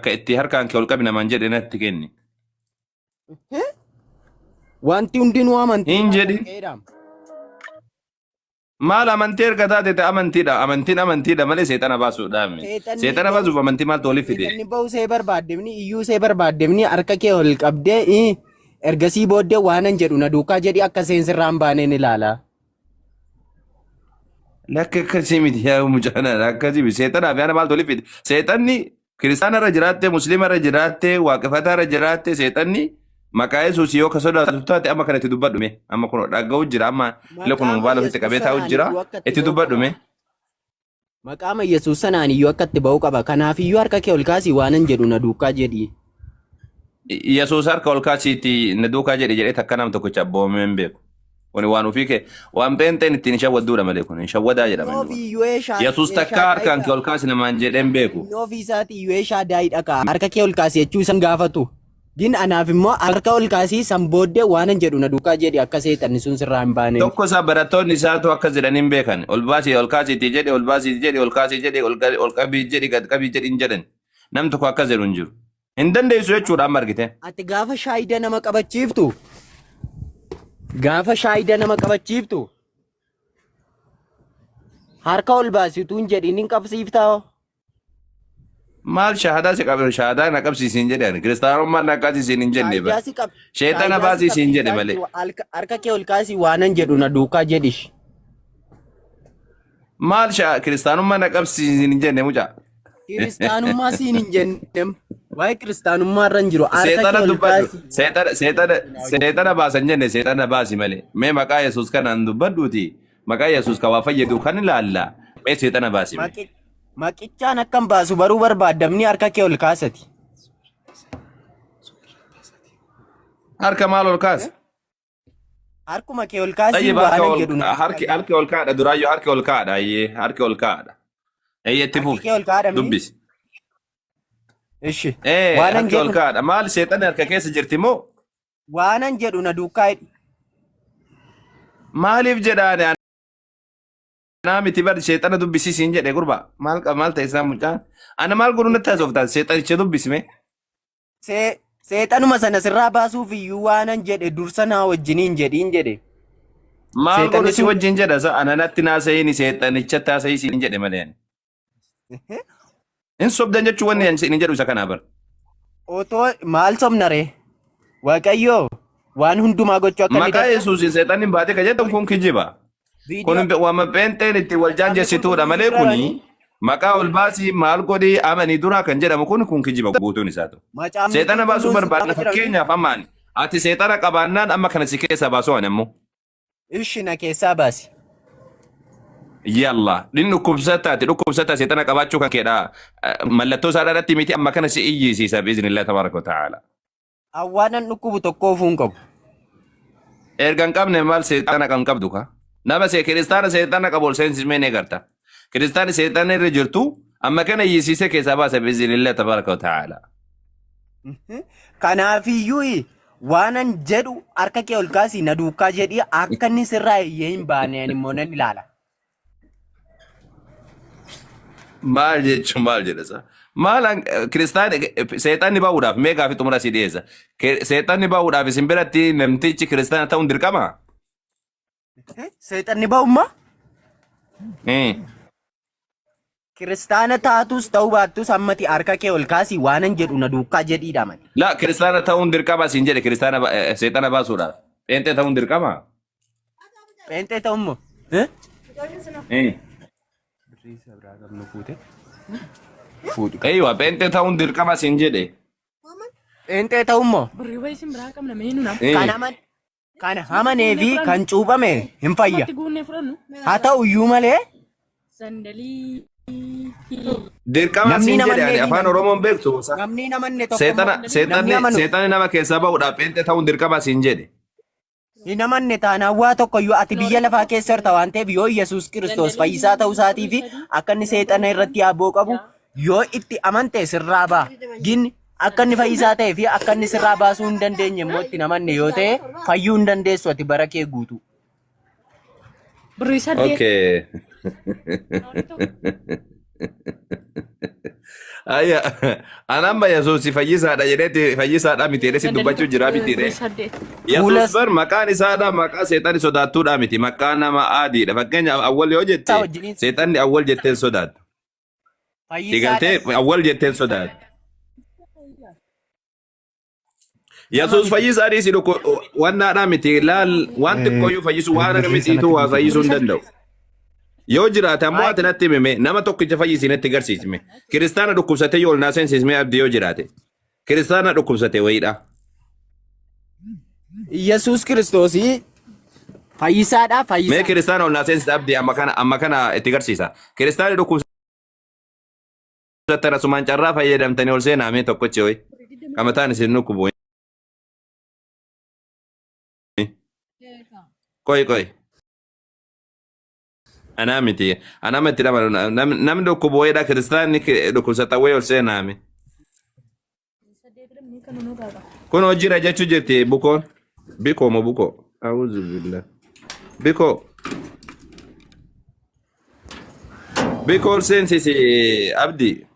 Bakka itti harkaan kee ol qabi namaan jedhe natti kenni. Wanti hundinuu amantii Hin irraa kan jedhin. ka'edha. Maal amantii erga taate ta'e amantiidha. Amantiin amantiidha malee seexana baasuudha miti. Seexanni Seexana ba'u baasuuf amantii maaltu waliif fide? seexanni ba'u see barbaaddemni iyyuu see barbaaddemni harka kee ol qabdee ergasii booddee waanan jedhu na duukaa jedhi akka seensirraa hin baaneen ilaala. Lakki akkasii miti yaa mucaan akkasii miti. Seexanaa fi ana maaltu waliif fide? Seexanni kiristaana irra jiraatte, musliima irra jiraatte, waaqeffataa irra jiraatte seexanni maqaa Yesuus yoo ka sodaatu taate amma kana itti dubbadhu mee. Amma kun dhaga'u jira amma ila kun Maqaama mobaala ofitti Yesuus qabee taa'u sanaan jira iyyuu akka itti itti ba'u dubbadhu qaba. mee. Maqaama Yesuus sanaan iyyuu akka itti ba'u qaba. Kanaaf iyyuu harka kee ol kaasii waanan jedhu na duukaa jedhi. Yesuus harka ol kaasiitii na duukaa jedhi jedhee takka nam tokkicha abboomamee hin beeku. Kuni waan ofii kee waan pheenxeen ittiin shawwadduudha malee kun shawwadaa jedhama Inni inni kun. ofii iyyuu eeshaa Yesuus takka eeshaa harkaan daayidha. kee ol kaasi namaan jedhee hin beeku. Inni ofii isaatii iyyuu eeshaa daayidha kaa. Harka kee ol kaasi jechuu isan gaafatu. Gin anaaf immoo harka ol kaasii san booddee waanan jedhu na duukaa jedhi akka seexanni sun sirraa hin baaneen. Tokko isaa barattoonni isaatu akkas jedhanii hin beekan. Ol baasii ol kaasiitii jedhi ol baasii jedhi ol kaasii jedhi ol ol qabii jedhi gad qabii jedhi hin jedhan. Nam tokko akkas jedhu hin jiru. Hin dandeessu jechuudha amma argite. Ati gaafa shaayida nama qabachiiftu gaafa shaayida nama qabachiiftu harka ol baasituu hin jedhiin hin qabsiiftaa. Maal shaahadaa si qabe shaahadaa na qabsiisi hin jedhe ani kiristaanummaan na qabsiisi hin jenne Shaayidaa bara. si qab Sheexana shaayidaa si baasii siin jedhe qabsiisaa malee. jiru harka kee ol kaasii waanan jedhu na duukaa jedhish. Maal shaa kiristaanummaa na qabsiisi hin jenne mucaa. Kiristaanummaa siin hin jennem. Waa'ee kiristaanummaa irra hin jiru. Harka Seexana kee ol dubbadhu. kaasii. Seexana seexana seexana baasan jenne seexana baasi malee. Mee maqaa Yesuus kanaan dubbadhuuti. Maqaa Yesuus kan waa fayyadu kan ilaalla. Mee seexana baasi mee. Maqichaan akkam baasu baruu barbaaddamni harka kee ol kaasati. Harka maal ol kaasa? Harkuma kee ol kaasii Tayyib harka waanan ol jedhu na harki harki ol kaadha duraayyuu harki ol kaadha ayyee harki ol kaadha. Eeyyee itti Harki fufi kee ol kaadha mii? dubbisi. Ishi. Ee Waanan harki ol jedhu kaadha maal seexanni harka keessa jirti moo waanan jedhu na duukaa hidhi. maaliif jedhaani anaa miti bar seexana dubbisi siin jedhe gurba maal maal ta'e isaan mucaan ana maal godhu natti haasoftaan seexanicha dubbisme. Seexanuma sana sirraa baasuuf iyyuu waanan jedhe dursa naa wajjiniin jedhiin jedhe. Maal Seexanni godhu si sun wajjin jedha sa ana natti naasa'ini seexanichatti haasa'ii siin jedhe malee ani. Hin sobdan jechuun wanni ani siin jedhu isa kanaa bar. Otoo maal sobna ree? Waaqayyoo waan hundumaa gochuu akka inni Maqaa danda'u Yesuusiin seexanni hin baate ka jedhan kun kijiba. Kun viidiyoo waama pheenxeen itti wal Macaafni jaanjessituudha qulqulluu malee sirra kuni jiranii maqaa ol baasii maal godhii amanii duraa kan jedhamu kun kun kijiba guutuun isaatu. Macaafni Seexana baasuu qulqulluun sirra barbaadna jiranii fakkeenyaaf amma ani ati seexana qabaannaan amma kana si keessaa baasuu ani ammoo. ishi na keessaa baasi. Yalla inni dhukkubsataati dhukkubsataa seexana qabaachuu kan keedha mallattoo isaa irratti miti amma kana si iyyisiisa biiznillah tabaaraka wa ta'aala. Awwaanan dhukkubu tokko ofuu hin qabu. Erga hin qabne maal seexana kan qabdu ka? Nama see kiristaana seexana qabu ol seensismee ni agarta. Kiristaani seexana irra jirtu amma kana iyyisiisee keessaa baasa biiznillah tabaaraka wa ta'aala. Kanaafiyyuu waanan jedhu harka kee ol kaasii na duukaa jedhii akka inni sirraa iyyee hin baane ani immoo nan ilaala. Maal jechuun maal jedha isaa? Maal kiristaani seexanni ba'uudhaaf mee gaafii xumura si dhiyeessa. Seexanni ba'uudhaaf isin biratti namtichi kiristaana ta'uun dirqama? Seexanni ba'ummaa kiristaana taatus ta'uu baattus ammati harka kee ol kaasii waanan jedhu na duukaa jedhiidha mani. La kiristaana ta'uun dirqama siin jedhe kiristaana seexana baasuudhaaf. Pheenxee ta'uun dirqama? Pheenxee ta'ummoo. Eh? Birrii isa biraa qabnu fuute. Fuudhi. Eeywa pheenxee ta'uun dirqama siin jedhe. Pheenxee ta'ummoo. Birrii wayii isin biraa qabna mee nu nama. Kan aman kan amanee fi kan cuuphame hin fayya. Matti guunnee fudhannu. Haa ta'u iyyuu malee Sandalii. Dirqama namni siin hin jedhe amannee ani fi afaan namni Oromoon beektu. namni hin amanne tokko immoo Seexana namni seexanni amanu seexanni nama keessaa ba'uudhaaf pheenxee ta'uun dirqama siin jedhe. Hin amanne taanaan waa tokko iyyuu ati biyya lafaa keessa jirta waan ta'eef yoo Yesuus Kiristoos fayyisaa ta'uu isaatii fi akka inni seexana irratti aboo qabu yoo itti amante sirraa ba'a. Gin akka inni fayyisaa ta'ee fi akka inni sirraa baasuu hin dandeenye immoo itti hin amanne yoo ta'e fayyuu hin dandeessu ati bara kee guutuu. Birrii 8. Okay. Ayya, an amma Yesuus fayyisaadha jedheeti fayyisaadha miti jedhee si Sandalii dubbachuu tokko jira miti durii ree. saddeet. Fuula Yesuus bar maqaan isaadha maqaa seexanni sodaattuudha miti maqaa nama adiidha. Fakkeenyaaf awwal yoo isaa jette wajjiniin seexanni awwal jetteen sodaattu. Si galtee fayyisaadhas awwal jetteen sodaattu. nama Yesuus miti. fayyisaa dhiisi dhukku wannaadhaa miti laal waan xiqqooyyuu fayyisu waan akka Dirree mitiituu sanatti waa bulchu. fayyisuu hin danda'u. Yoo jiraate ammoo ati Maayikii natti himime nama tokkicha fayyisi natti garsiisime. Kiristaana dhukkubsatee yoo ol naa seensisme abdii yoo jiraate. Kiristaana dhukkubsate wayiidha. Yesuus Kiristoosii fayyisaadha Mee fayyisaa. kiristaana ol naa seensisa abdii amma kana amma kana itti garsiisa. Kiristaanni dhukkubsatan asumaan carraa fayyadamtanii ol seenaa mee tokkochi wayi. Kamataan isin dhukkubu. Qoy qoy. Anaa miti. Anaa miti nama namni dhukkubu wayiidha kiristaanni dhukkubsatan wayi ol seenaame. Kun hojii jechuu jirti bukoon. Bikoo moo bukoo? Awuzu billah. Bikoo. Bikoo ol seensisi abdi.